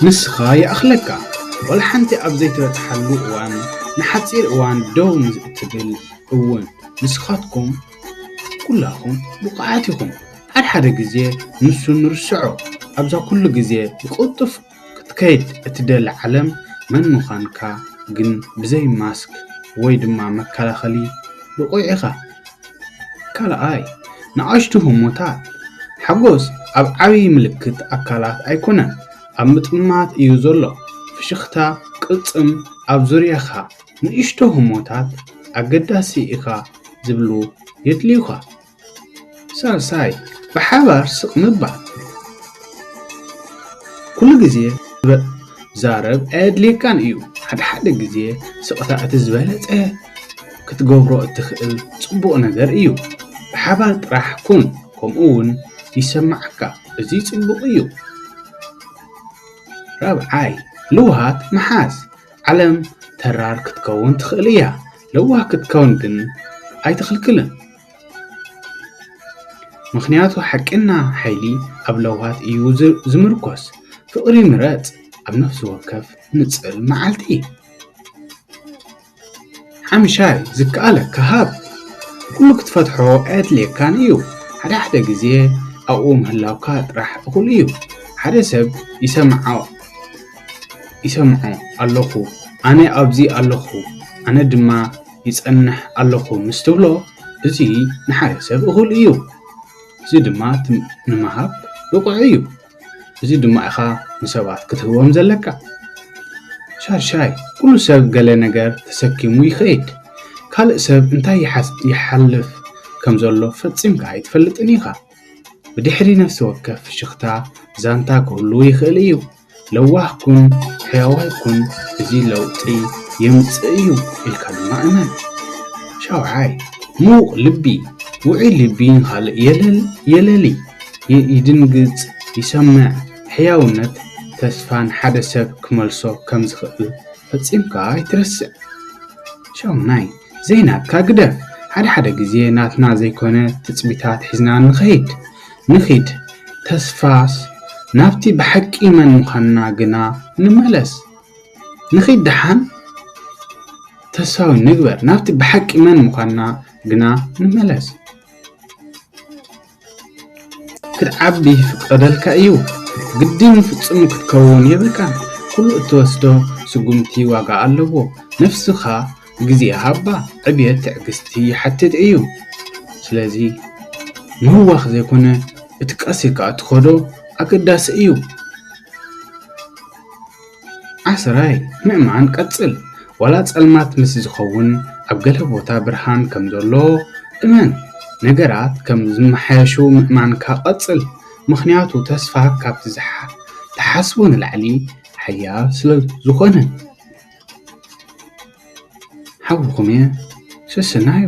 ንስኻ ይኣኽለካ። ዋላ ሓንቲ ኣብ ዘይትበጽሓሉ እዋን፣ ንሓጺር እዋን ደው ምስ እትብል እውን፣ ንስኻትኩም ኩላኹም ብቑዓት ኢኹም። ሓደ ሓደ ግዜ ንሱ ንርስዖ። ኣብዛ ኩሉ ግዜ ብቕልጡፍ ክትከይድ እትደሊ ዓለም፣ መን ምዃንካ ግን ብዘይ ማስክ ወይ ድማ መከላኸሊ ብቑዕ ኢኻ። ካልኣይ፣ ንኣሽቱ ህሞታት። ሓጎስ ኣብ ዓብዪ ምልክት ኣካላት ኣይኮነን፣ ኣብ ምጥማት እዩ ዘሎ። ፍሽኽታ፣ ቅልጽም፣ ኣብ ዙርያኻ ንእሽቶ ህሞታት ኣገዳሲ ኢኻ ዝብሉ የድልዩኻ። ሳልሳይ፣ ብሓባር ስቕ ምባል። ኩሉ ግዜ ዛረብ ኣየድልየካን እዩ። ሓደ ሓደ ግዜ ስቕታ እቲ ዝበለጸ ክትገብሮ እትኽእል ጽቡቕ ነገር እዩ። ብሓባር ጥራሕ ኩን፣ ከምኡ እውን ይሰማዓካ። እዚ ጽቡቕ እዩ። ራብዓይ፣ ልውሃት ምሓዝ። ዓለም ተራር ክትከውን ትኽእል እያ። ለዋህ ክትከውን ግን ኣይትኽልክልን። ምኽንያቱ ሓቅና ሓይሊ ኣብ ለውሃት እዩ ዝ-፣ ዝምርኮስ። ፍቕሪ ምረጽ፣ ኣብ ነፍሲ ወከፍ ንጽል መዓልቲ። ሓምሻይ፣ ዝከኣለካ ሃብ። ኩሉ ክትፈትሖ ኣየድልየካን እዩ። ሓደ ሓደ ግዜ ኣብኡ ምህላውካ ጥራሕ እኹል እዩ። ሓደ ሰብ ይሰምዖ፣ ይሰምዖ ኣለኹ፣ ኣነ ኣብዚ ኣለኹ፣ ኣነ ድማ ይጸንሕ ኣለኹ ምስ ትብሎ፣ እዚ ንሓደ ሰብ እኹል እዩ። እዚ ድማ ትም-፣ ንምሃብ ብቑዕ እዩ። እዚ ድማ ኢኻ ንሰባት ክትህቦም ዘለካ። ሻድሻይ፣ ኩሉ ሰብ ገለ ነገር ተሰኪሙ ይኸይድ። ካልእ ሰብ እንታይ ይሓስ-፣ ይሓልፍ ከም ዘሎ ፈጺምካ ኣይትፈልጥን ኢኻ። ብድሕሪ ነፍሲ ወከፍ ፍሽኽታ ዛንታ ክህሉ ይኽእል እዩ። ለዋህ ኩን፣ ሕያዋይ ኩን፣ እዚ ለውጢ የምጽእ እዩ ኢልካ ድማ እመን። ሻውዓይ፣ ምዉቕ ልቢ። ውዑይ ልቢ ንኻልእ የለል-፣ የለሊ፣ ይ-፣ ይድንግጽ፣ ይሰምዕ። ሕያውነት ተስፋ ንሓደ ሰብ ክመልሶ ከም ዝኽእል ፈጺምካ ኣይትረስዕ። ሻሙናይ፣ ዘይናትካ ግደፍ። ሓደ ሓደ ግዜ ናትና ዘይኮነ ትጽቢታት ሒዝና ንኸይድ። ንኺድ፣ ተስፋስ ናብቲ ብሓቂ መን ምዃንና ግና ንመለስ። ንኺድ ደሓን፣ ተስፋዊ ንግበር፣ ናብቲ ብሓቂ መን ምዃንና ግና ንመለስ። ክትዓቢ ይፍቀደልካ እዩ። ግድን ፍጹም ክትከውን የብልካን። ኩሉ እትወስዶ ስጉምቲ ዋጋ ኣለዎ። ነፍስኻ ግዜ ሃባ። ዕብየት ትዕግስቲ ይሓትት እዩ። ስለዚ ምህዋኽ ዘይኮነ፣ እቲ ቀስ ኢልካ እትኸዶ ኣገዳሲ እዩ። ዓስራይ፣ ምእማን ቀጽል። ዋላ ጸልማት ምስ ዝኸውን፣ ኣብ ገለ ቦታ ብርሃን ከም ዘሎ እመን። ነገራት ከም ዝመሓየሹ ምእማንካ ቀጽል፣ ምኽንያቱ ተስፋ ካብቲ ዝሓ-፣ ትሓስቦ ንላዕሊ ሓያል ስለ ዝኾነ። ሓውኹም እየ፣ ሰሰናዩ።